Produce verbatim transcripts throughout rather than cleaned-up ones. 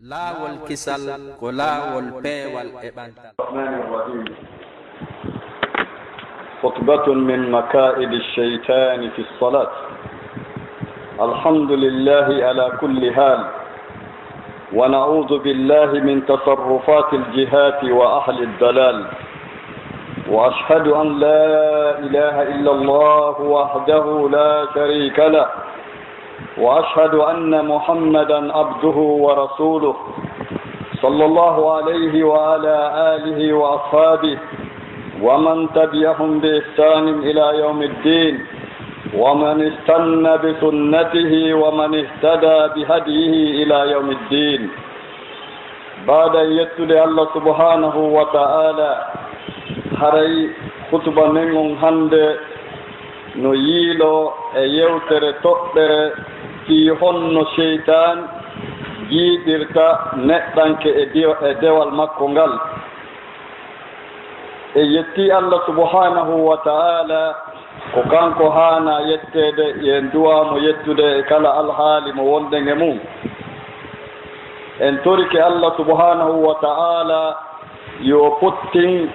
Laawol kisal ko laawol peewal e ɓantal. الرحمن الرحيم. خطبة من مكائد الشيطان في الصلاة. الحمد لله على كل حال، ونعوذ بالله من تصرفات الجهات وأهل الضلال، وأشهد أن لا إله إلا الله وحده لا شريك له، وأشهد أن محمدا عبده ورسوله، صلى الله عليه وعلى آله وأصحابه ومن تبعهم بإحسان إلى يوم الدين، ومن استن بسنته ومن اهتدى بهديه إلى يوم الدين. Baada e yettude Allah subhanahu wa ta'ala, haray hutuba men on hannde no yiiloo e yewtere toɓɓere fii honno seytaan jiiɓirta neɗɗanke e diw-, e dewal makko ngal. E yetti Allah subhanahu wa ta'ala, ko kanko haana yetteede, yen duwaa mo yettude e kala alhaali mo wonɗen e mum. En torike Allah subhanahu wa ta'ala yo pottin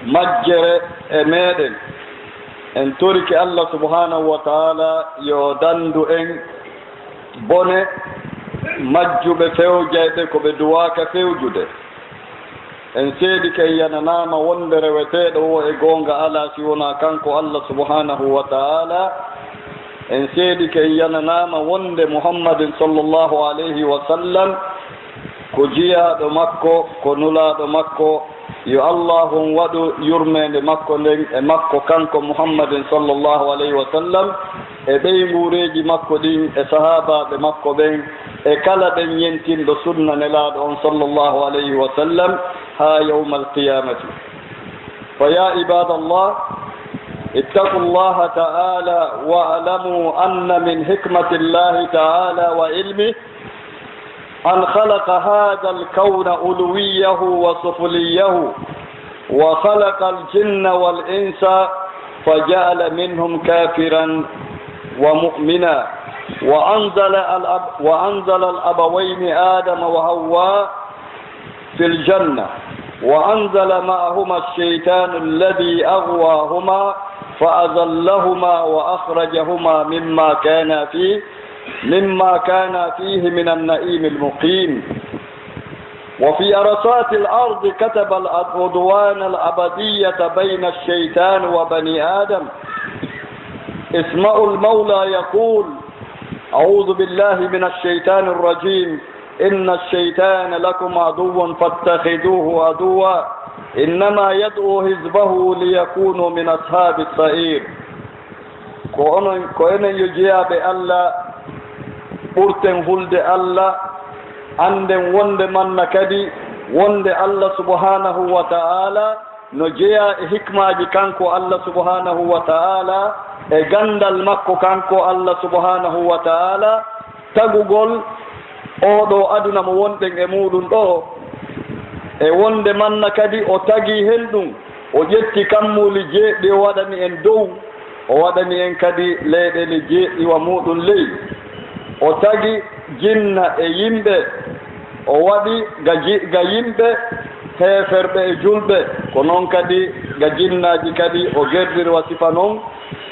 majjere e meɗen. En torike Allah subhanahu wa ta'ala yo dandu en bone majjuɓe fewjayɓe ko ɓe duwaaka fewjude. En seedike, en yananaama wonde reweteeɗo wo e goonga alaa si wonaa kanko Allah subhanahu wa ta'ala. En seedike, en yananaama wonde Muhammadin sallallahu alayhi wa sallam ko jiyaaɗo makko, ko nulaaɗo makko. Yo Allah on waɗu yurmeende makko nden e makko kanko Muhammadin sallallahu alayhi wa sallam, e ɓeynguureeji makko ɗin, e sahaabaaɓe makko ɓen, e kala ɓen yentinɗo sunna Nelaaɗo on sallallahu alayhi wa sallam haa yawmal qiyaamati. فيا عباد الله، اتقوا الله تعالى واعلموا أن من حكمة الله تعالى وعلمه أن خلق هذا الكون علويه وسفليه، وخلق الجن والإنس فجعل منهم كافرا ومؤمنا، وأنزل الأب-، وأنزل الأبوين آدم وحواء في الجنة، وأنزل معهما الشيطان الذي أغواهما فأزلهما وأخرجهما مما كانا فيه، مما كانا فيه من النعيم المقيم. وفي عرصات الأرض كتب العدوان الأبدية بين الشيطان وبني آدم. اسمعوا المولى يقول: أعوذ بالله من الشيطان الرجيم. إن الشيطان لكم عدو فاتخذوه عدوا إنما يدعو حزبه ليكونوا من أصحاب السعير. Ko onon, ko enen yo jeyaaɓe Allah, ɓurten hulde Allah, annden wonde manna kadi, wonde Allah subhanahu wa ta'ala no jeyaa e hikmaaji kanko Allah subhanahu wa ta'ala, e ganndal makko kanko Allah subhanahu wa ta'ala, tagugol oo ɗoo aduna mo wonɗen e muuɗum ɗoo, e wonde manna kadi o tagii hen ɗum, o ƴetti kammuuli jeeɗiɗi o waɗani en dow, o waɗani en kadi leyɗeele jeeɗiɗi wa muuɗum ley. O tagi jinna e yimɓe, o waɗi ga ji-, ga yimɓe heeferɓe e julɓe, ko noon kadi ga jinnaaji kadi o gerdiri wa sifa noon.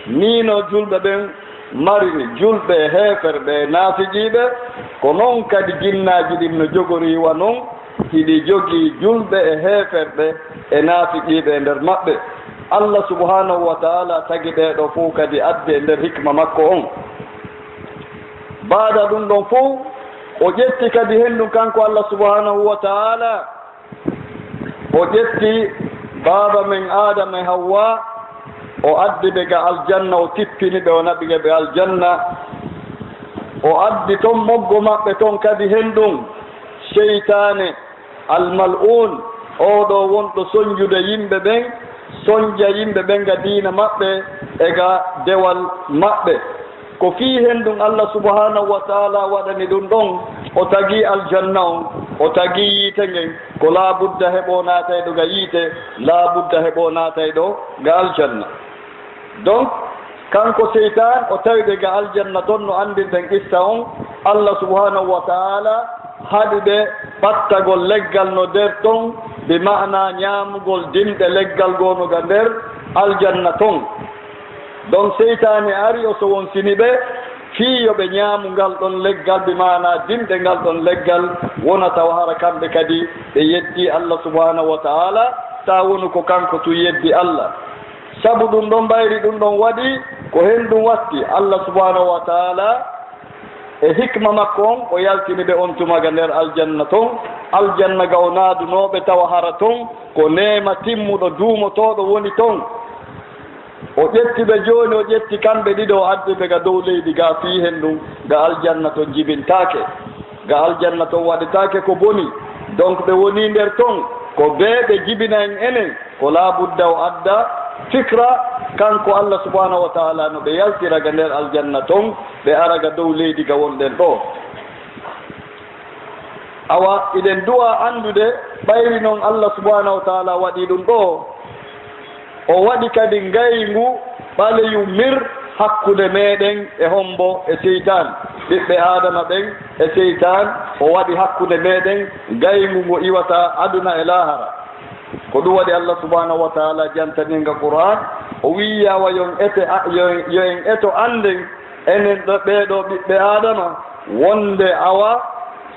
Nii no julɓe ɓen mariri julɓe e heeferɓe e naafiqiiɓe, ko noon kadi jinnaaji ɗin no jogori wa noon, hiɗi jogii julɓe e heeferɓe e naafiqiiɓe e nder maɓɓe. Allah subhanahu wa ta'ala tagi ɓee ɗoo fof kadi addi e nder hikma makko on. Baada ɗum ɗon fof, o ƴetti kadi hen ɗum kanko Allah subhanahu wa ta'ala, o ƴetti baaba men Aadama e Hawwa, o addi ɓe ga aljanna, o tippini ɓe, o naɓi ɓe aljanna. O addi ton moggo maɓɓe ton kadi hen ɗum, seytaane, almal'uun, oo ɗoo wonɗo sonjude yimɓe ɓen, sonja yimɓe ɓen ga diina maɓɓe e ga dewal maɓɓe. Ko fii hen ɗum Allah subhanahu wa ta'ala waɗani ɗum ɗon, o tagi aljanna on, o tagi yiite ngen, ko laabudda heɓo naatayɗo ga yiite, laabudda heɓo naatayɗo ga aljanna. Donc, kanko seytaan o tawi ɓe ga aljanna ton no anndirɗen qissa on, Allah subhanahu wa ta'ala Haɗi ɓe ɓattagol leggal no nder ton, bi ma'ana ñaamugol dimɗe leggal goo no ga nder aljanna ton. Donc, seytaane ari o sowonsini ɓe fii yo ɓe ñaamu ngal ɗon leggal, bi ma'ana dimɗe ngal ɗon leggal, wona tawa hara kamɓe kadi ɓe yeddii Allah subhanahu wa ta'ala, taa wonu ko kanko tun yeddi Allah. Sabu ɗun ɗon mbayri, ɗun ɗon waɗi ko hen ɗun watti Allah subhanahu wa ta'ala e hikma makko on, o yaltini ɓe on tuma ga nder aljanna ton. Aljanna ga o naadunoo ɓe tawa hara ton ko neema timmuɗo duumotooɗo woni ton. O ƴetti ɓe jooni, o ƴetti kamɓe ɗiɗo, o addi ɓe ga dow leydi ga fii hen ɗun, ga aljanna ton jibintaake. Ga aljanna ton waɗetaake ko boni. Donc, ɓe woni nder ton, ko bee ɓe jibina en enen. Ko laabudda o adda fikra, kanko Allah subhanahu wa ta'ala, no ɓe yaltira ga nder aljanna ton, ɓe ara ga dow leydi ga wonɗen ɗoo. Awa, iɗen du'a anndude, ɓayri non Allah subhanahu wa ta'ala waɗi ɗun ɗoo, o waɗi kadi ngayngu ɓaleyu mir hakkunde meɗen e hombo? E seytaan, ɓiɓɓe Aadama ɓen e seytaan, o waɗi hakkunde meɗen ngayngu ngu iwata aduna e laahara. Ko ɗun waɗi Allah subhanahu wa ta'ala jantani en ga Qur'an, o wi'i, awa yo en ete, a-, yo en, yo en eto annden, enen ɗo, ɓee ɗoo ɓiɓɓe Aadama, wonde awa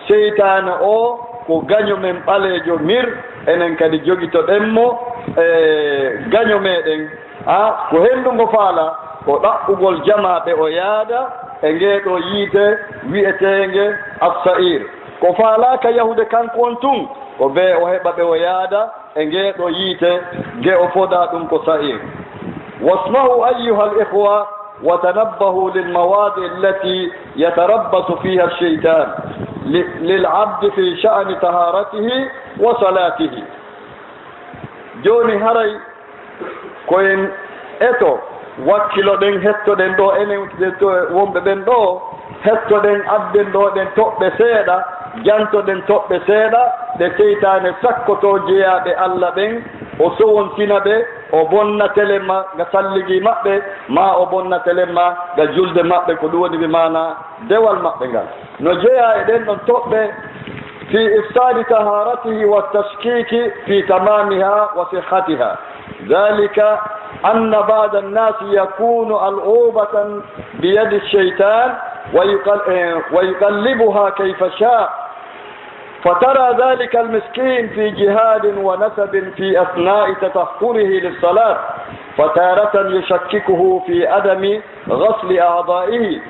seytaane o ko gaño men ɓaleejo mir, enen kadi jogitoɗen mo e gaño meɗen. A, ko hen ɗun o faala, ko ɗaɓɓugol jamaa ɓe o yaada e ngee ɗoo yiite wi'eteenge As-Sa'ir. Ko faalaaka yahude kanko on tun, ko bee o heɓa ɓe o yaada e ngee ɗoo yiite, nge o fodaa ɗun ko Sa'ir. واسمعوا أيها الإخوة وتنبهوا للمواضع التي يتربص فيها الشيطان ل-، للعبد في شأن طهارته وصلاته. Jooni haray ko en eto, wakkiloɗen, hettoɗen ɗoo, enen wonɓe ɓen ɗoo, hettoɗen, adden ɗoo ɗen toɓɓe seeɗa, jantoɗen toɓɓe seeɗa, ɗe seytaane sakkotoo jeyaaɓe Allah ɓen, o sowontina ɓe, o bonna telemma ga salligi maɓɓe, maa o bonna telemma ga julde maɓɓe, ko ɗun woni bi maana dewal maɓɓe ngal. No jeyaa e ɗen ɗon toɓɓe في إفساد طهارته والتشكيك في تمامها وصحتها. ذلك أن بعض الناس يكون ألعوبة بيد الشيطان ويقل-، ويقلبها كيف شاء، فترى ذلك المسكين في جهاد ونسب في أثناء تطهره للصلاة، فتارة يشككه في عدم غسل أعضائه،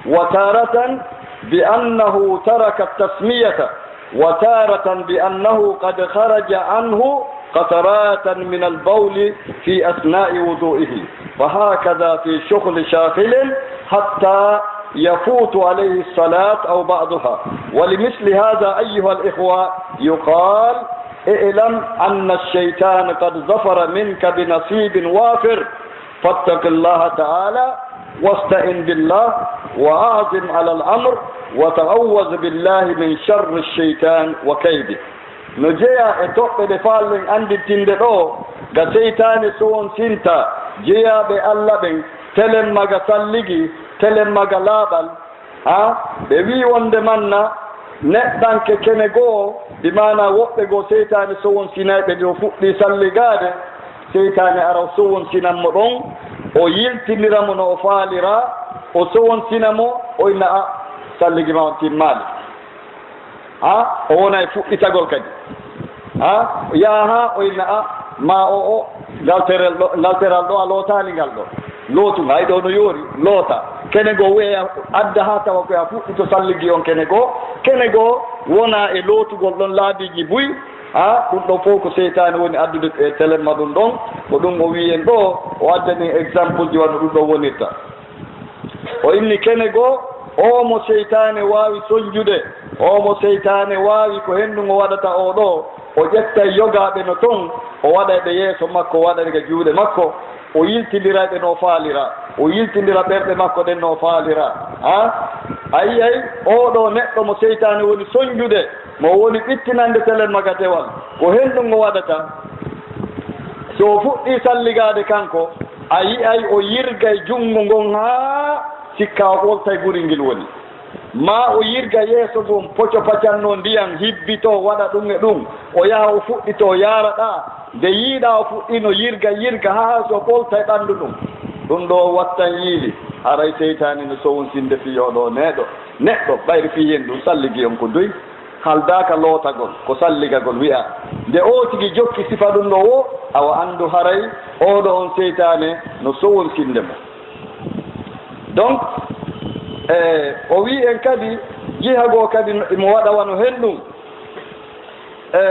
وتارة بأنه ترك التسمية، وتارة بأنه قد خرج عنه قطرات من البول في أثناء وضوئه، فهكذا في شغل شاغل حتى يفوت عليه الصلاة أو بعضها. ولمثل هذا أيها الإخوة يقال: اعلم أن الشيطان قد ظفر منك بنصيب وافر، فاتق الله تعالى واستعن بالله وأعزم على الأمر وتعوذ بالله من شر الشيطان وكيده. No jeyaa e toɓɓe ɗe faalɗen anndintinde ɗoo, ga seytaane sowonsinta jeyaaɓe Alla ɓen, telemma ga salligi, telemma ga laaɓal, a, ɓe wi'i wonde manna neɗɗanke kene goo, bi maanaa woɓɓe goo seytaane sowonsinay ɓe, nde o fuɗɗii salligaade, seytaane ara o sowonsinan mo ɗon, o yiltindira mo no o faaliraa, o sowonsina mo, o inna, a, salligi maa on timmaali. A, o wona e fuɗɗitagol kadi. A, yaha o inna, a, maa o, o, ngal terel ɗo, ngal teral ɗo a lootaali ngal ɗo. Lootu, hay ɗo no yoori, loota. Kene goo weeya adda haa tawa ko a fuɗɗito salligi on kene goo. Kene goo wona e lootugol ɗon laabiiji buy. A, ɗum ɗon fof ko seytaane woni addude e telemma ɗum ɗon. Ko ɗum o wi'i en ɗo, o addani exemple ji wano ɗum ɗon wonirta. O inni kene goo, oo mo seytaane waawi sonjude, oo mo seytaane waawi ko henndu ngo waɗata oo ɗoo, o ƴettay yogaaɓe no ton, o waɗay ɓe yeeso makko, o waɗa ɗe ga juuɗe makko, o yiltindiray ɓe no o faaliraa, o yiltindira ɓerɗe makko ɗen no o faaliraa. Haa? A yi'ay oo ɗoo neɗɗo mo seytaane woni sonjude, mo woni ɓittinande telemma ga dewal, ko henndu ngo waɗata. So o fuɗɗii salligaade kanko, a yi'ay o yirgay junngo ngon haa sikka o ɓoltay guri ngil woni. Maa o yirga yeeso ngon, poco pacanno ndiyan, hibbito, waɗa ɗum e ɗum. O yaha, o fuɗɗito, o yaara ɗa. Nde yiiɗa o fuɗɗino yirga, yirga, haa so ɓolta e ɓanndu ɗum. Ɗum ɗo wattan yiili, haray seytaane no sowonsinde fii oo ɗoo neɗɗo. Neɗɗo, ɓayri fii hen ɗum, salligi on ko duy. Haldaaka lootagol, ko salligagol wi'a. Nde oo tigi jokki sifa ɗum ɗo woo, awa anndu haray oo ɗo on seytaane no sowonsinde mo. Donc, e, o wi'i en kadi, jiha goo kadi no, imo waɗa wano hen ɗum. E,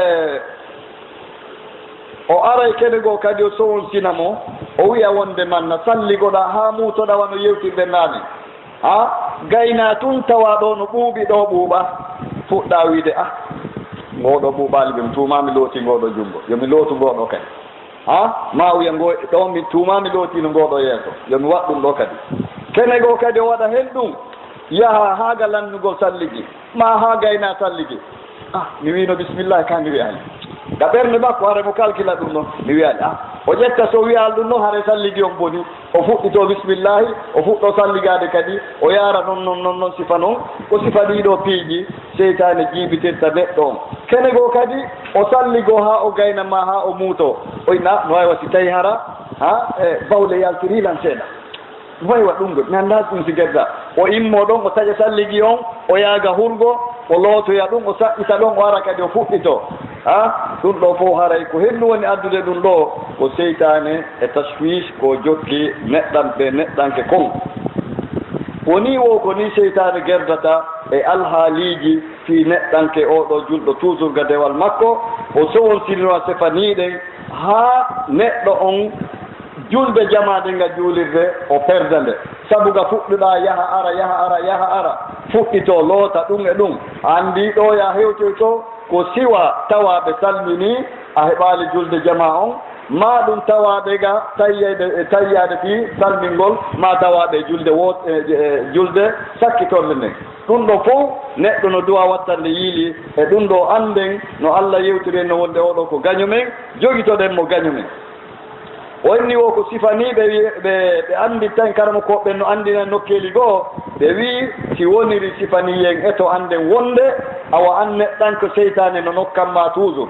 o aray kene goo kadi o sowonsina mo, o wi'a wonde manna salligoɗa haa muutoɗa wano yewtirɗen naane. Ha, gaynaa tun tawa ɗo no ɓuuɓi, ɗo ɓuuɓa. Fuɗɗa wiide, "Ah, ngoo ɗo ɓuuɓaali, ɓe mi tuumaami looti ngoo ɗo junngo. Yo mi lootu ngoo ɗo kadi." Ha, maa wi'a, "Ngoo ɗo mi tuumaami lootiino ngoo ɗo yeeso. Yo mi waɗ ɗum ɗo kadi." Kene goo kadi o waɗa hen ɗum. Yaha haa ga lannugol salligi. Maa haa gaynaa salligi. "Ah, mi wiino bismillahi ka mi wi'aali." Ga ɓernde makko, hare mo kalkila ɗum ɗon, mi wi'aali. Ah, o ƴetta so wi'aali ɗum ɗon, hare salligi on boni. O fuɗɗito bismillahi, o fuɗɗo salligaade kadi, o yaara non, non, non, non sifa non. Ko sifa ɗii ɗoo piiji, seytaane jiibitirta neɗɗo on. Kene goo kadi, o salligo haa o gayna maa haa o muuto. O inna, "No waawi wa si tawi hara, ha, e, bawle yaltirii lan seeɗa." Way wa ɗum ɗo, mi anndaa ɗum si gedda. O immoo ɗon, o taƴa salligi on, o yaaga hurgo, o lootoya ɗum, o saɓɓita ɗon, o ara kadi o fuɗɗito. Ha? Ɗum ɗo fof haray ko hendu woni addude ɗum ɗo, ko seytaane e tashwish, ko jokki neɗɗanɓe, neɗɗanke kon. Woni wo ko ni seytaane gerdata e alhaaliiji fii neɗɗanke oo ɗo julɗo, toujours ga dewal makko, o sowonsinira sefanii ɗen haa neɗɗo on julde jamaa nden ga juulirde, o perda nde. Sabu ga fuɗɗuɗaa yaha ara, yaha ara, yaha ara, fuɗɗitoo loota ɗum e ɗum. A anndii ɗo ya hewtoytoo, ko siwa tawaaɓe salminii, a heɓaali julde jamaa on, maa ɗum tawaaɓe ga tayyayde, e tayyaade fii salmingol, maa tawaaɓe e julde woot-, e, e, julde sakkitorle nden. Ɗum ɗo fow neɗɗo no duwa wattande yiili, e ɗum ɗo annden no Alla yewtiri en no wonde oo ɗo ko gaño men, jogitoɗen mo gaño men. O inni wo ko sifanii ɓe, wi-, ɓe, ɓe anndi tan karamokooɓe ɓen no anndina nokkeeli goo, ɓe wi'i si woniri sifanii en eto annden wonde awa an neɗɗanke seytaane no nokkan ma toujours.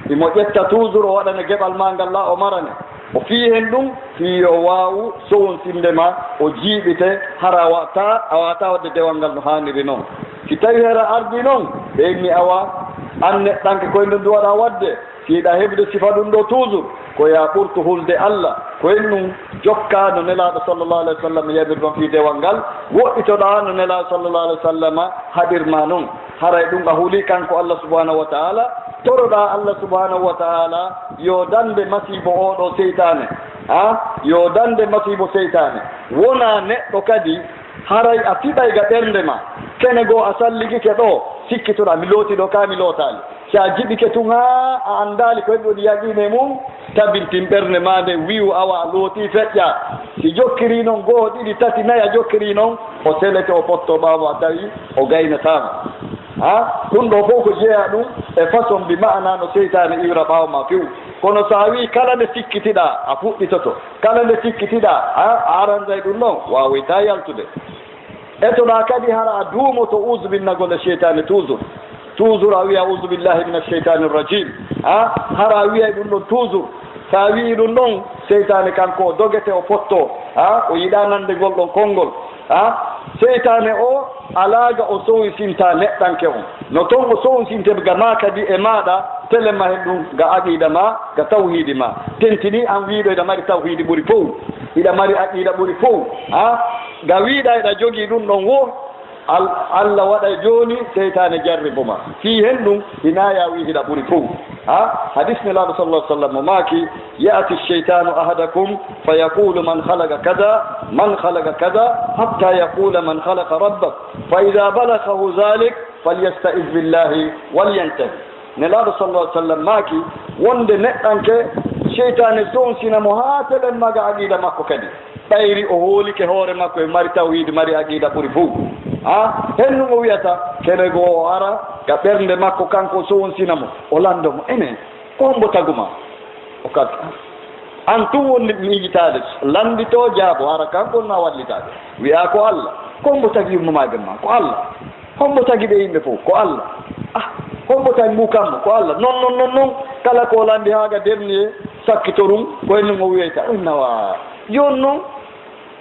Imo ƴetta toujours o waɗana geɓal ma ngal la o marane. O fii hen ɗum, fii yo waawu sowonsinde ma, o jiiɓite, hara a waɗataa, a waawataa waɗde dewal ngal no haaniri non. Si tawii hara ardii non, ɓe inni awa, an neɗɗanke koy nde duwaɗaa waɗde, si yiɗaa heɓude sifa ɗum ɗo toujours, ko yaa ɓurtu hulde Alla, ko en ɗum jokkaa no Nelaaɗo sallallahu alayhi wa sallam yamiri non fii dewal ngal, woɗɗitoɗaa no Nelaaɗo sallallahu alayhi wa sallam haɗir ma non. Haray ɗum a hulii kanko Alla subhanahu wa ta'ala, toroɗaa Alla subhanahu wa ta'ala yo dande masiibo oo ɗo seytaane. Ha? Yo dande masiibo seytaane. Wonaa neɗɗo kadi, haray a fiɓay ga ɓernde ma. Kene goo a salligike ɗo, sikkitoɗaa, "Mi looti ɗo, kaa mi lootaali." Si a jiɓike tun haa a anndaali ko heɓi woni yaqiine mum, tabintin ɓernde maa nden, wi'u awa a lootii feƴƴa. Si jokkirii non goo, ɗiɗi, tati, nayi a jokkirii non, o selete, o fottoo ɓaawo a tawi o gaynataa ma. Ha? Ɗum ɗo fow ko jeyaa ɗum e façon bi ma'ana no seytaane iwra ɓaawo ma few. Kono so a wi'i kala nde sikkitiɗaa, a fuɗɗitoto. Kala nde sikkitiɗaa, ha? A aranday ɗum ɗon, waawoytaa yaltude. Etoɗaa kadi hara a duumoto uzubinnagol e seytaane toujours. Toujours a wi'a, "Uzubillahi mina sheytaani rajim." Ha? Hara a wi'ay ɗum ɗon toujours. So a wi'i ɗum ɗon, seytaane kanko o dogete, o fottoo. Ha? O yiɗaa nande ngol ɗon konngol. Ha? Seytaane o alaa ga o sowisinta neɗɗanke on. No ton o sowisinte ga maa kadi e maaɗa, telema hen ɗum ga aqiida ma, ga tawhiidi ma. Tentinii an wi'uɗo hiɗa mari tawhiidi ɓuri fow. Hiɗa mari aqiida ɓuri fow. Ha? Ga wi'uɗaa hiɗa jogii ɗum ɗon wo, Al-, Alla waɗay jooni seytaane jarribo ma. Fii hen ɗum, hinaa yaa wi'i hiɗa ɓuri fow. Ha? Hadis Nelaaɗo sallallahu alaihi wasallam mo maaki, "Ya'ti shaytanu ahadakum fa yaqulu man khalaqa kaza, man khalaqa kaza, hatta yaqula man khalaqa rabbak. Fa idha balaghahu dhalik, falyasta'iz billahi walyantahi." Nelaaɗo sallallahu alaihi wasallam maaki, wonde neɗɗanke, seytaane sonsina mo haa telen maga aqiida makko kadi. Ɓayri o hoolike hoore makko e mari tawhiidi, mari aqiida ɓuri fow. Ha? Hen ɗum o wi'ata, kene goo o ara, ga ɓernde makko kanko o sowonsina mo, o lando mo, "Enen, ko hombo tagu ma?" O kalki, "An tun woni miijitaade, landito, jaabo, hara kanko woni ma wallitaade." Wi'a ko Alla. Ko hombo tagi yumma maaɓe ma? Ko Allah. Hombo tagi ɓe yimɓe fof? Ko Allah. Ah, hombo tagi ngu kammu? Ko Allah. Non, non, non, non. Kala ko lanndi haa ga dernier, sakkitorum, ko en ɗum o wiyata. O nawa. Jooni non,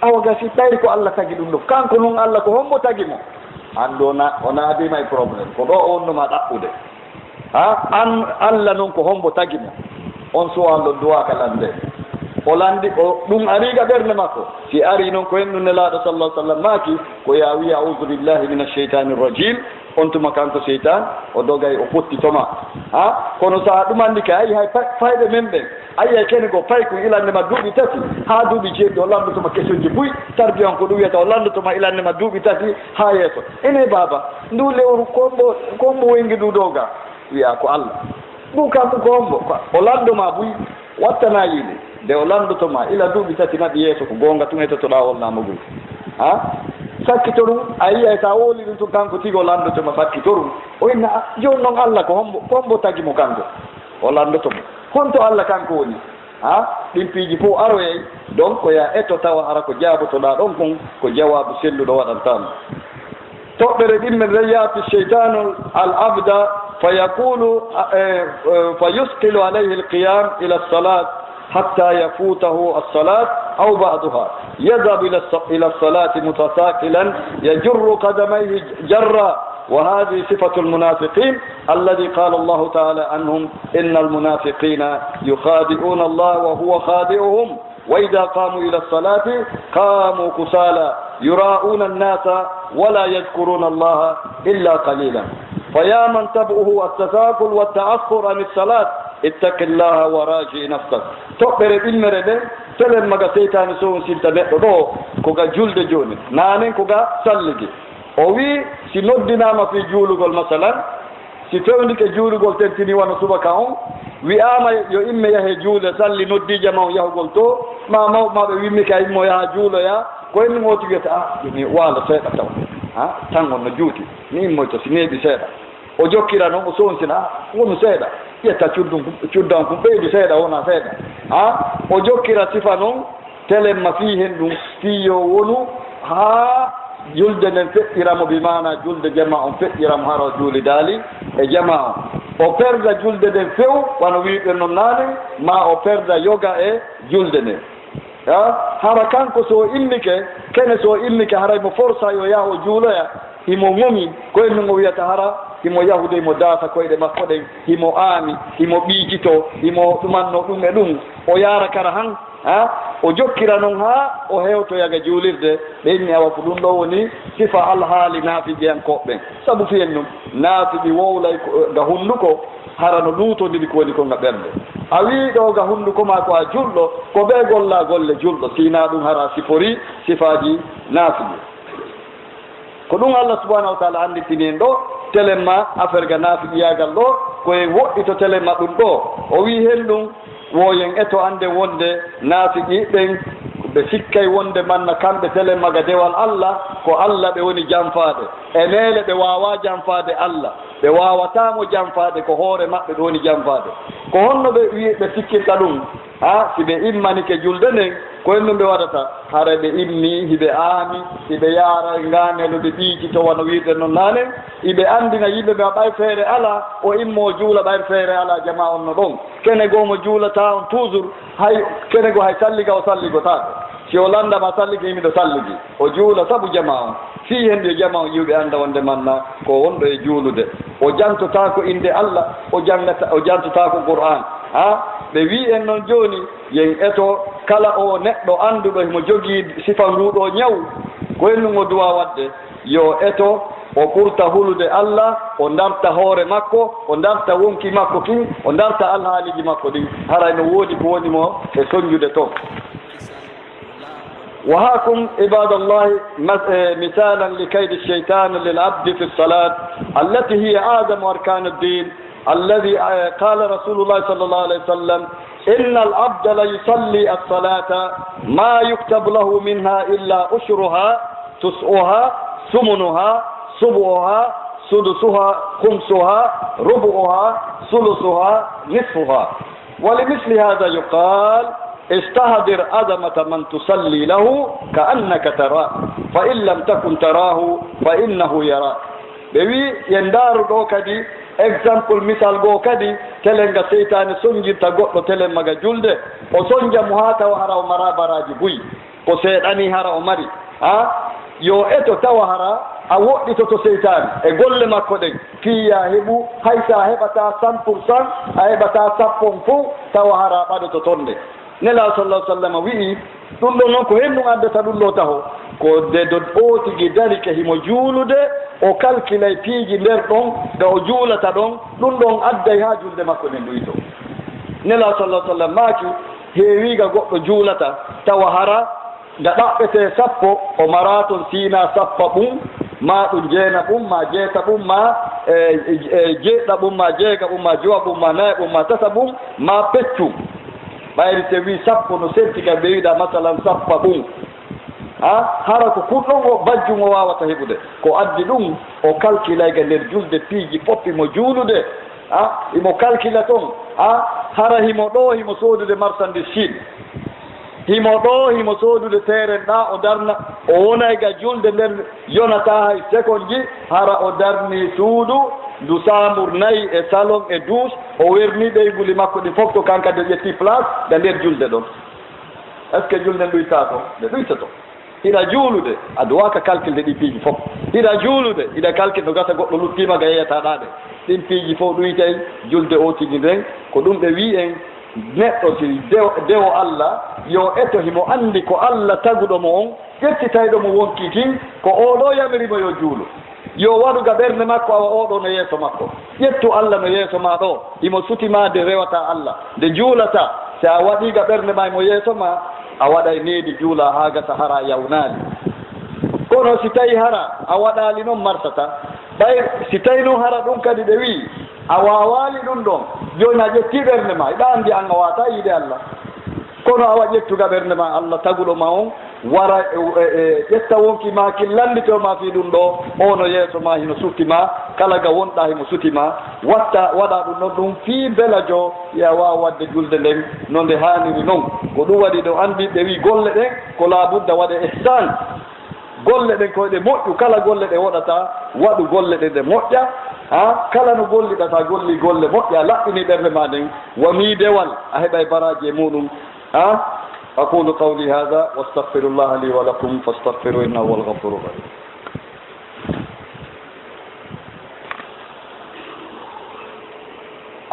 awa gasi, ɓayri ko Allah tagi ɗum ɗo. Kanko non Allah, ko hombo tagi mo? Anndu o na-, o naadiima e problème. Ko ɗo o wonnoma ɗaɓɓude. Ha? An, Allah non ko hombo tagi mo? On suwal ɗon duwaaka lande. O landi, o, ɗum ari ga ɓernde makko. Si ari non ko en ɗum Nelaaɗo sallallahu alaihi wasallam maaki, ko ya wiya, "A'udhu billahi minash shaitanir rajim." On tuma kanko seytan, o dogay, o fotti toma. Ha? Kono sa ɗum andi ka, ay, hay fa-, fayɓe men ɓen. Ay, ay, kene go fay ko ilande ma duuɓi tati, ha duuɓi jeeɗiɗi, o lanndotoma questionji buy. Tarbiyan ko ɗum wiyata, o lanndotoma ilande ma duuɓi tati, ha yeeso. Ene baaba, ndu lewru ko mbo, ko mbo wengi ndu doga? Wiya ko Allah. Ɗum kanko ko hombo? Ko o lanndo ma buy, wattana yiide. Nde o lanndoto ma, ila duuɓi tati naɓi yeeso, ko goonga tun etotoɗaa on laamagol. Ha? Sakkito ɗum, a yi'ay sa wowli ɗum tun, kanko tigi o lanndoto ma, sakkito ɗum. O inna, "Ah, jooni non Allah ko hombo, ko hombo tagi mo kanko?" O lanndoto mo. Honto Allah kanko woni? Ha? Ɗin piiji fof aroyay, donc ko ya eto tawa hara ko jaabotoɗaa ɗon kon, ko jawaabu selluɗo waɗantaa mo. Toɓɓere ɗimmere nden, يأتي الشيطان العبد فيقول، eh, eh, فيثقل عليه القيام إلى الصلاة حتى يفوته الصلاة أو بعضها. يذهب إلى الص-، إلى الصلاة متثاقلا يجر قدميه جرا، وهذه صفة المنافقين الذي قال الله تعالى عنهم: "إن المنافقين يخادعون الله وهو خادعهم". وإذا قاموا إلى الصلاة قاموا كسالى يراءون الناس ولا يذكرون الله إلا قليلا. فيا من طبعه التثاقل والتأخر عن الصلاة، اتق الله وراجع نفسك. Toɓɓere ɗimmere nden, telen ma ga seytaane sownsinte neɗɗo ɗo, ko ga julde jooni, naanen ko ga salligi. O wi'i, si noddinaama fii juulugol, masalan, si fewndike juulugol, tentini wano subaka on, wi'aama yo imme yahe juule, salli noddii jamaa on yahugol to, ma mawɓe maɓɓe wimmike a immo yaha juuloya, ko en ɗum o tigi wiyata, "Ah, mi waalo seeɗa taw. Ah, tan on no juuti, mi immoyto si neeɓi seeɗa." O jokkira non, o sownsina, "Ah, wonu seeɗa." Ƴetta cuddun, cuddan kun ɓeydu seeɗa, wona seeɗa. Ah, o jokkira sifa non, Telen ma fii hen ɗum, fii yo wonu haa julde nden feƴƴira mo, bi maana julde jamaa on feƴƴira mo, hara o juulidaali e jamaa on. O perda julde nden few, wano wi'uɗen non naane, ma o perda yoga e julde nden. Ha? Hara kanko so o immike, kene so o immike, haray mo forsa yo yaha o juuloya, himo ŋomi, ko en ɗum o wiyata hara, himo yahude, himo daasa koyɗe makko ɗen, himo aami, himo ɓiicito, himo ɗumanno ɗum e ɗum. O yaara kara han, Ha? O jokkira non haa o hewtoya ga juulirde, ɓe inni awa ko ɗum ɗo woni sifa alhaali naafiqiyankooɓe ɓen. Sabu fiyen ɗum, naafiqi wowlay ko, ga hunnduko, hara no luutondiri ko woni ko ga ɓernde. A wi'i ɗo ga hunnduko ma ko a julɗo, ko ɓe golla golle julɗo, si hinaa ɗum hara sifori sifaaji naafiqi. Ko ɗum Allah subhanahu wa ta'ala annditini en ɗo, telen ma affaire ga naafiqiyaagal ɗo, ko en woɗɗito telen ma ɗum ɗo. O wi'i hen ɗum, wo yen eto annde wonde naafiqi ɓen, ɓe sikkay wonde manna kamɓe telen ma ga dewal Allah, ko Allah ɓe woni janfaade. E meele ɓe waawaa janfaade Allah, ɓe waawataa mo janfaade, ko hoore maɓɓe ɓe woni janfaade. Ko honno ɓe wi'i ɓe sikkirta ɗum? Ha, si ɓe immanike julde nden, ko en ɗum ɓe waɗata? Hara ɓe immii, hiɓe aami, hiɓe yaara e ngaanelo, ɓe ɓiicito wano wi'uɗen non naane, hiɓe anndina yimɓe ɓe ɓay feere alaa, o immoo juula ɓay feere alaa, jamaa on no ɗon. Kene goo mo juulataa on toujours, hay kene goo hay salliga o salligotaako. Si o lannda ma salligi, miɗo salligi. O juula sabu jamaa on. Fii hen yo jamaa on yi'u ɓe annda wonde manna ko wonɗo e juulude. O jantotaako innde Allah, o janngata, o jantotaako Qur'aan. Ha? Ɓe wi'i en non jooni, yen eto kala o neɗɗo annduɗo himo jogii sifa nguu ɗoo ñaw, ko en ɗum o duwaa waɗde, yo eto o ɓurta hulude Allah, o darta hoore makko, o darta wonki makko kin, o darta alhaaliiji makko ɗin. Haray no woodi ko woni mo e sonjude ton. وهاكم عباد الله مس-، آه، مثالا لكيد الشيطان للعبد في الصلاة التي هي أعظم أركان الدين، الذي، آه، قال رسول الله صلى الله عليه وسلم: "إن العبد ليصلي الصلاة ما يكتب له منها إلا عشرها، تسعها، ثمنها، سبعها، سدسها، خمسها، ربعها، ثلثها، نصفها." ولمثل هذا يقال: استحضر عظمة من تصلي له كأنك تراه، فإن لم تكن تراه فإنه يراك. Ɓe wi, yen ndaaru ɗo kadi, exemple, misal goo kadi, telen nga seytaane sonjirta goɗɗo, telen maga julde, o sonja mo haa tawa hara o mara baraaji buy. Ko seeɗani hara o mari. Ha? Yo eto tawa hara a woɗɗitoto seytaane e golle makko ɗen. Fii ya heɓu, hay sa heɓata cent pour cent, a heɓata sappo on fow, tawa hara a ɓadoto ton nde. Nela sallallahu alaihi wasallam wi'i, ɗum ɗon non ko henɗum addata ɗum ɗo taho. Ko de do o tigi darike himo juulude, o kalkilay piiji nder ɗon, ga o juulata ɗon, ɗum ɗon adday haa julde makko nden ɗuyto. Nela sallallahu alaihi wasallam maaki, heewi ga goɗɗo juulata, tawa hara nga ɗaɓɓete sappo, o mara ton siina sappa ɓum, ma ɗum jeena ɓum, ma jeeta ɓum, ma, e, e, jeeɗɗa ɓum, ma jeega ɓum, ma jowa ɓum, ma naya ɓum, ma tata ɓum, ma peccu. Ɓayri te wi sappo no serti ka ɓe wiɗa masalan sappa ɓum. Ha? Hara ko kun ɗon o bajjum o wawata heɓude. Ko addi ɗum, o kalkilay ga nder julde piiji fof himo juulude. Ha? Himo kalkila ton. Ha? Hara himo ɗo, himo soodude marchandise Chine. Himo ɗo, himo soodude teeren ɗa, o darna, o wonay ga julde nden yonata hay sekonji, hara o darni suudu, ndu saamur nayi e salon e douche, o werni ɓeyguli makko ɗi fof to kanka de ƴetti place ga nder julde ɗon. Est-ce que julde ɗuyta ko? Nde ɗuytoto. Hiɗa juulude, a duwaka kalkilde ɗi piiji fof. Hiɗa juulude, hiɗa kalkil no gasa goɗɗo luttima ga yeyata ɗa ɗe. Ɗin piiji fof ɗuytay julde o tigi nden, ko ɗum ɓe wi en, neɗɗo si dewo, dewo Allah, yo eto himo andi ko Allah taguɗo mo on, ƴettitayɗo mo wonki kin, ko oɗo yamiri mo yo juulu. Yo waɗu ga ɓernde makko, awa oɗo no yeeso makko. Ƴettu Allah no yeeso ma ɗo, himo suti ma nde rewata Allah, nde juulata. Si a waɗi ga ɓernde ma himo yeeso ma, a waɗay needi juula haa gasa hara yawnaali. Kono si tawi hara a waɗaali non marsata, ɓay si tawi non hara ɗum kadi ɓe wi a waawaali ɗum ɗon, jooni a ƴetti ɓernde ma, hiɗa andi an a waata yiide Allah. Kono awa ƴettu ga ɓernde ma, Allah taguɗo ma on, wara, e, e, e, ƴetta wonki ma kin, lanndito ma fii ɗum ɗo, o no yeeso ma, hino suti ma, kala ga wonɗa himo suti ma, watta, waɗa ɗum ɗon ɗum fii bela jo, ya waawa waɗde julde nden no nde haaniri non. Ko ɗum waɗi ɗo anndi ɓe wi golle ɗen, ko laabudda waɗe ihsan. Golle ɗen ko ɗe moƴƴu, kala golle ɗe woɗata, waɗu golle ɗen ɗe moƴƴa. Ha? Kala no golliɗa, sa golli golle moƴƴa, laɓɓini ɓernde ma nden, wa miidewal, a heɓay baraaji e muɗum. Ha? أقول قولي هذا وأستغفر الله لي ولكم فاستغفروه إنه هو الغفور الرحيم.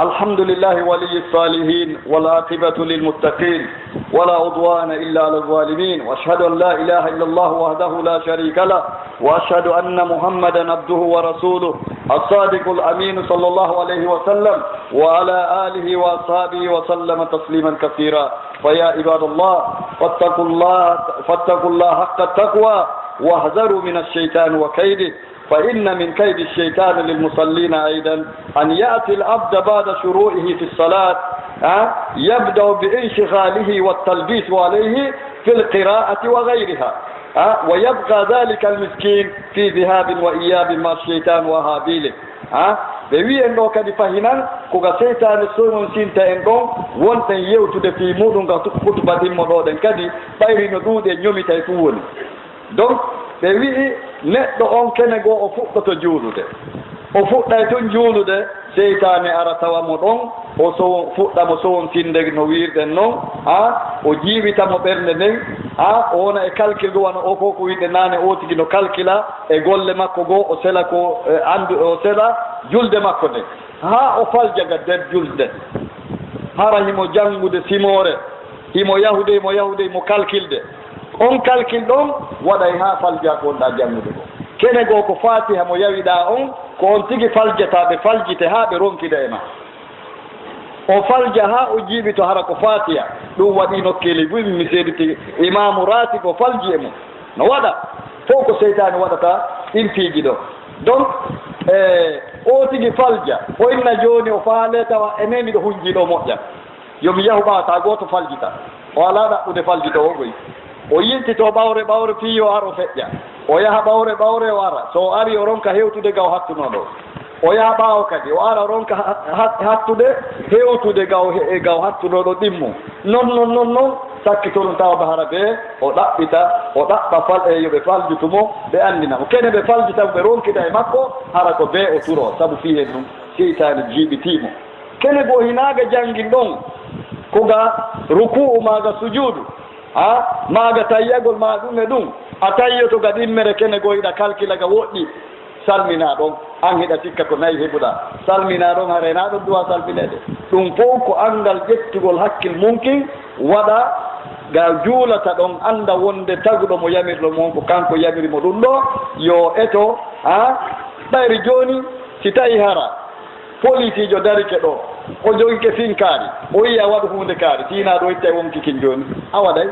الحمد لله ولي الصالحين والعاقبة للمتقين ولا عدوان إلا على الظالمين، وأشهد أن لا إله إلا الله وحده لا شريك له، وأشهد أن محمدا عبده ورسوله الصادق الأمين صلى الله عليه وسلم وعلى آله وأصحابه وسلم تسليما كثيرا. فيا عباد الله، فاتقوا الله، فاتقوا الله حق التقوى، واحذروا من الشيطان وكيده، فإن من كيد الشيطان للمصلين أيضا أن يأتي العبد بعد شروعه في الصلاة، ها، يبدأ بانشغاله والتلبيس عليه في القراءة وغيرها، ها، ويبقى ذلك المسكين في ذهاب وإياب مع الشيطان وهابيله. Ha? Ɓe wi'en ɗo kadi fahinan, ko ga seytaane sonon sinta en ɗon, wonɗen yewtude fii muɗum ga tu-, hutuba ɗimmo ɗo ɗen kadi, ɓayri no ɗuuɗi e ñomitay fuu woni. Donc, ɓe wi'i neɗɗo on kene goo o fuɗɗoto juulude. O fuɗɗay tun juulude, seytaane ara tawa mo ɗon, o so-, fuɗɗa mo sowon sinde no wiirɗen non, ha? O jiiɓita mo ɓernde nden, ha? O wona e kalkil goo wano o ko ko wi'de naane o tigi no kalkila, e golle makko goo, o sela ko, e, anndu, o sela julde makko nden. Haa o falja ga nder julde. Hara himo janngude simoore, himo yahude, himo yahude, himo kalkilde. On kalkil ɗon waɗay haa falja ko wonɗaa janngude ko. Kene goo ko Faatiha mo yawiɗaa on, ko on tigi faljata, ɓe faljite haa ɓe ronkida e ma. O falja haa o jiiɓito hara ko Faatiha. Ɗum waɗi nokkeeli buy mi seediti imaamu raatib o falji e mum. No waɗa fof ko seytaane waɗata ɗin piiji ɗo. Donc, e, o tigi falja, o inna jooni o faale tawa enen miɗo hunji ɗo moƴƴa. Yo mi yahu ɓaawo, taa gooto faljita. O alaa ɗaɓɓude faljitoowo koy. O yiltito ɓawre ɓawre fii yo ar o feƴƴa. O yaha ɓawre ɓawre o ara. So o ari o ronka hewtude ga o hattunoo ɗo. O yaha ɓaawo kadi, o ara ronka ha-, ha-, hattude, hewtude gaw he-, e gaw hattunoɗo ɗimmo. Non, non, non, non, sakkito ɗum tawa ba hara bee, o ɗaɓɓita, o ɗaɓɓa fal-, e yo ɓe faljutu mo, ɓe anndina mo. Kene ɓe faljita mo, ɓe ronkita e makko, hara ko bee o turo, sabu fii heen ɗum, seytaane jiiɓitii mo. Kene goo hinaaga janngin ɗon, ko ga ruku'u maa ga sujuudu, haa maa ga tayyagol maa ɗum e ɗum, a tayyoto ga ɗimmere kene goo hiɗa kalkila ga woɗɗi, salminaa ɗon, an hiɗa sikka ko nayi heɓuɗaa, salminaa ɗon, haray naa ɗon duwaa salmineede. Ɗum fow ko anngal ƴettugol hakkil mun kin, waɗa ga juulata ɗon, annda wonde taguɗo mo yamirɗo mo on ko kanko yamiri mo ɗum ɗoo, yo eto, haa ɓayri jooni, si tawi hara Polisiijo darike ɗoo, o jogike finkaari, o wi'i a waɗu huunde kaari, si hinaa ɗoo ittay wonki kin jooni, a waɗay.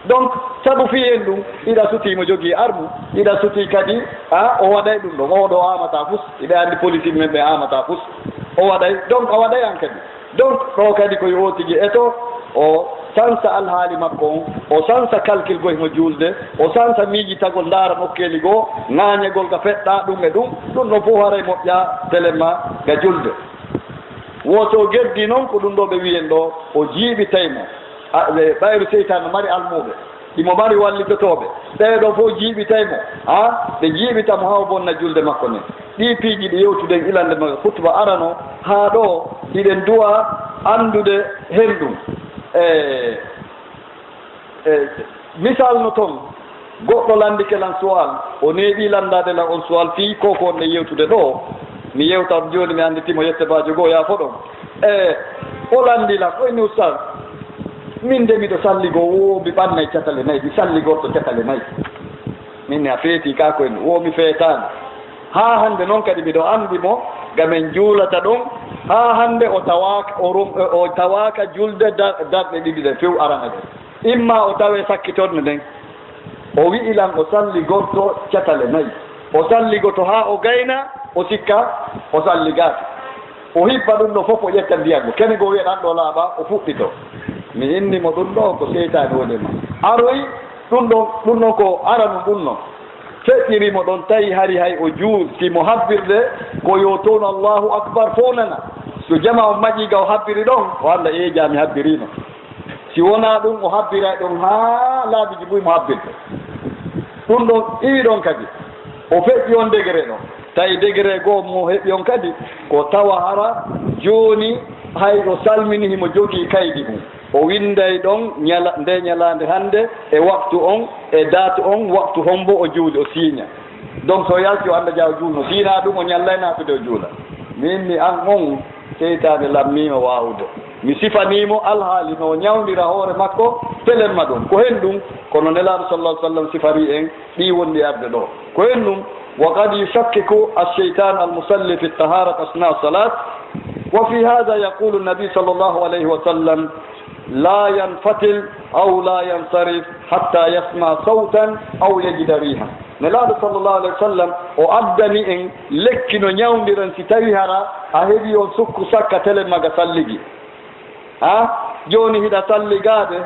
Donc, sabu fii en ɗum, hiɗa sutii mo jogii armu, hiɗa sutii kadi, a, o waɗay ɗum ɗon, oo ɗoo aamataa fus, hiɗa anndi polisiiɓe men ɓe aamataa fus, o waɗay, donc a waɗay an kadi. Donc, ɗoo kadi ko yo oo tigi eto, o sansa alhaali makko on, o sansa kalkilgol himo juulde, o sansa miijitagol ndaara nokkeeli goo, ŋaañagol ga feɗɗaa ɗum e ɗum, ɗum ɗon fof haray moƴƴaa telen ma ga julde. Wo so o geddii noon ko ɗum ɗoo ɓe wiyen ɗoo, o jiiɓitay mo. A, ɓe, ɓayru seytaane no mari almuuɓe, himo mari wallitotooɓe. Ɓee ɗoo fof jiiɓitay mo, haa ɓe jiiɓita mo haa o bonna julde makko nden. Ɗii piiji ɗi yewtuden ilande ma hutuba arano, haa ɗoo hiɗen duwa anndude heen ɗum. E, e, misal no toon, goɗɗo lanndike lan suwal, o neeɓii lanndaade lan on suwal fii ko ko wonɗen yewtude ɗoo. Mi yewta on jooni, mi annditi mo yette baajo goo, yaafo ɗon. E, o lanndii lan, o inni, "Ustaz, min de miɗo salligoo, wo mi ɓannay catale nayi, mi salligorto catale nayi." Min ni a feetii kaa ko en, wo mi feetaani. Haa hannde noon kadi miɗo anndi mo, ga men juulata ɗon, haa hannde o tawaaka, o rom-, o tawaaka julde da-, darɗe ɗiɗi ɗen few arana ɗen. Imma o tawee sakkitorde nden, o wi'i lan o salligorto catale nayi. O salligoto haa o gayna, o sikka o salligaaki. O hippa ɗum ɗoo fof, o ƴetta ndiyan goo. Kene goo wi'a ɗan ɗoo laaɓa, o fuɗɗito. Mi inni mo ɗum ɗoo ko seytaane woni e ma. Aroy ɗum ɗon, ɗum ɗon ko aranu ɗum ɗon. Feƴƴiri mo ɗon, tawi hari hay o juul, si mo habbirde ko yo toon Allahu Akbar fof nana. So jama on maƴii ga o habbiri ɗon, o annda, "Ee, jaa mi habbiriino." Si wonaa ɗum, o habbiray ɗon haa laabi joyi buy mo habbirde. Ɗum ɗon iwi ɗon kadi, o feƴƴi on degere ɗon. Tawi degere goo mo heɓi on kadi, ko tawa hara jooni hay o salmini himo jogii kaydi mum. O winnday ɗon ñala-, nde ñalaande hannde, e waktu on, e date on, waktu hombo o juuli, o siiña. Donc, so yalti, o annda jaa o juulno. Si hinaa ɗum, o ñallay naatude, o juula. Min mi an on, seytaane lammiima waawude. Mi sifanii mo alhaali no o ñawndira hoore makko, telemma ɗum. Ko heen ɗum, kono Nelaaɗo sallallahu alaihi wasallam sifarii en, ɗii wonɗi arde ɗoo. Ko heen ɗum, وقد يشكك الشيطان المصلي في الطهارة أثناء الصلاة، وفي هذا يقول النبي صلى الله عليه وسلم: "لا ينفتل أو لا ينصرف حتى يسمع صوتا أو يجد ريحا." Nelaaɗo sallallahu alaihi wasallam o addani en lekki no ñawndiren si tawi hara a heɓi on sukku sakka telen ma ga salligi. Ha? Jooni hiɗa salligaade,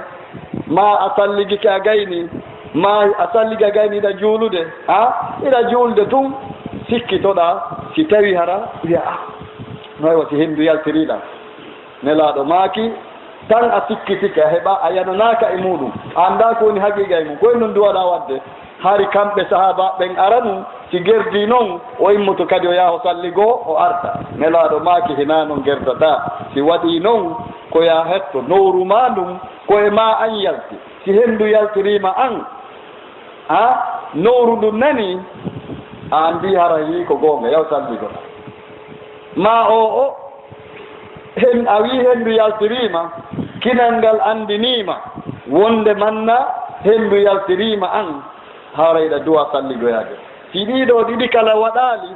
maa a salligike a gayni, maa a salligi a gayni hiɗa juulude, ha? Hiɗa juulde tun, sikkitoɗaa si tawi hara, wi'a, "Ah, no wayi wa si henndu yaltirii lan?" Nelaaɗo maaki, tan a sikkitike, a heɓa, a yananaaka e muuɗum, a anndaa ko woni haqiiqa e mum, ko e ɗum duwaɗaa waɗde. Hari kamɓe sahaabaaɓe ɓen aranu, si gerdii non, o immoto kadi o yaha o salligoo, o arta. Nelaaɗo maaki, hinaa non gerdataa. Si waɗii non, ko yaa hetto, nowru maa ndun, ko e maa an yalti. Si henndu yaltirii ma an, a, nowru ndun nanii, a anndii hara hii ko goonga, yaw salligoo. Maa o, o, Hen-, a wi'i henndu yaltirii ma, kinal ngal anndinii ma wonde manna henndu yaltirii ma an, haray hiɗa duwaa salligoyaade. Si ɗii ɗoo ɗiɗi kala waɗaali,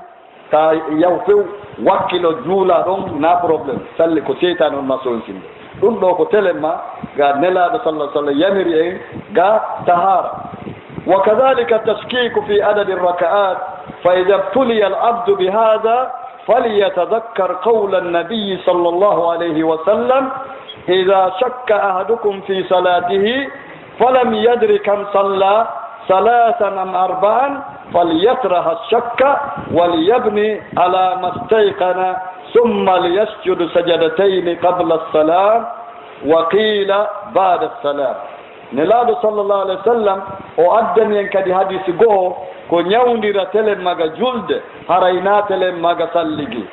taa yahu few, wakkilo juulaa ɗon, naa problème. Salli ko seytaane on ma sonsinde. Ɗum ɗoo ko telemma ga Nelaaɗo sallallahu alaihi wasallam yamiri en ga tahaara. وكذلك التشكيك في عدد الركعات، فإذا ابتلي العبد بهذا فليتذكر قول النبي صلى الله عليه وسلم: "إذا شك أحدكم في صلاته فلم يدر كم صلى، ثلاثا أم أربعا، فليطرح الشك وليبن على ما استيقن ثم ليسجد سجدتين قبل السلام وقيل بعد السلام. Nelaaɗo sallallahu alayhi wa sallam o addani en kadi hadiisi go'o ko ñawndira telen maga julde, haray na telen maga salligi.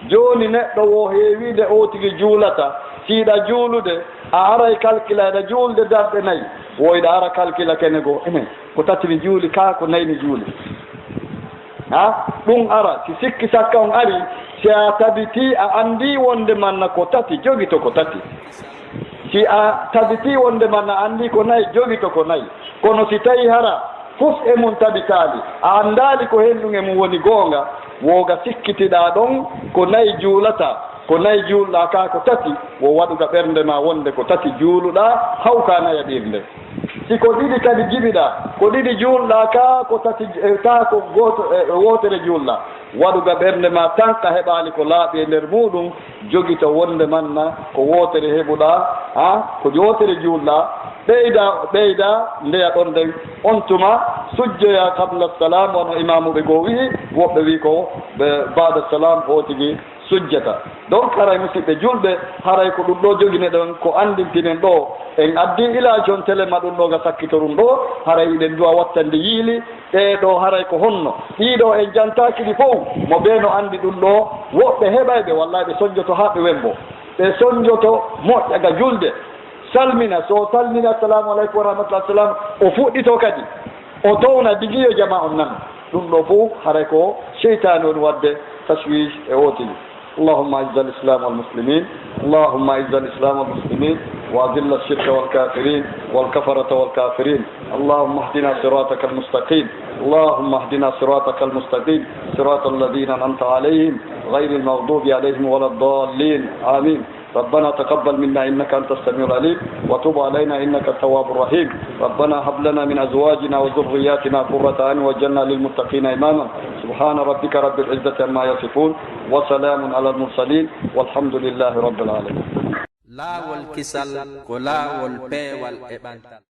Jooni neɗɗo wo heewi de o tigi juulata, si hiɗa juulude, a aray kalkila hiɗa juulde darɗe nayi, wo hiɗa ara kalkila kene goo, enen, ko tati mi juuli, kaa ko nayi mi juuli. Ha? Ɗum ara, si sikki sakka on ari, si a tabitii a anndii wonde manna ko tati, jogito ko tati. Si a tabitii wonde manna a anndii ko nayi, jogito ko nayi. Kono si tawi hara fof e mum tabitaali, a anndaali ko heen ɗum e mum woni goonga, wooga sikkitiɗaa ɗon ko nayi juulata, ko nayi juulɗaa kaa ko tati, wo waɗuga ɓernde ma wonde ko tati juuluɗaa, hawka nayaɗirnde. Si ko ɗiɗi kadi jiɓiɗaa, ko ɗiɗi juulɗaa kaa ko tati, eh, kaa ko gooto, eh, wootere juulɗaa, waɗuga ɓernde ma tan ka heɓaali ko laaɓi e nder muuɗum, jogito wonde manna ko wootere heɓuɗaa, ha, ko wootere juulɗaa, ɓeyda, ɓeyda, ndeya ɗon nden, on tuma sujjoya qabla salam, wano imaamuɓe goo wi'i, woɓɓe wi'i ko ɓe baada salam o tigi sujjata. Donc, haray musidɓe julɓe, haray ko ɗum ɗo jogine ɗon, ko anndintinen ɗo, en addi ilaaji on telema ɗum ɗo ga sakkitorum ɗo, haray iɗen duwa wattande yiili, ɗee ɗo haray ko honno? Ɗii ɗo en jantaaki ɗi fow, mo bee no anndi ɗum ɗo, woɓɓe heɓayɓe, wallaahi ɓe sonjoto haa ɓe wembo. Ɓe sonjoto moƴƴa ga julde, salmina, so o salmini, "Assalamu aleykum wa rahmatullah, salam," o fuɗɗito kadi, o towna digiyo jama on nano. Ɗum ɗo fow haray ko seytaane woni waɗde tashwish e ootigi. اللهم أعز الإسلام والمسلمين، اللهم أعز الإسلام والمسلمين، وأذل الشرك والكافرين والكفرة والكافرين. اللهم اهدنا صراطك المستقيم، اللهم اهدنا صراطك المستقيم، صراط الذين أنعمت عليهم غير المغضوب عليهم ولا الضالين. آمين. ربنا تقبل منا إنك أنت السميع العليم، وتب علينا إنك التواب الرحيم. ربنا هب لنا من أزواجنا وذرياتنا قرة أعين واجعلنا للمتقين إماما. سبحان ربك رب العزة عما يصفون، وسلام على المرسلين، والحمد لله رب العالمين. Laawol kisal ko laawol peewal e ɓantal.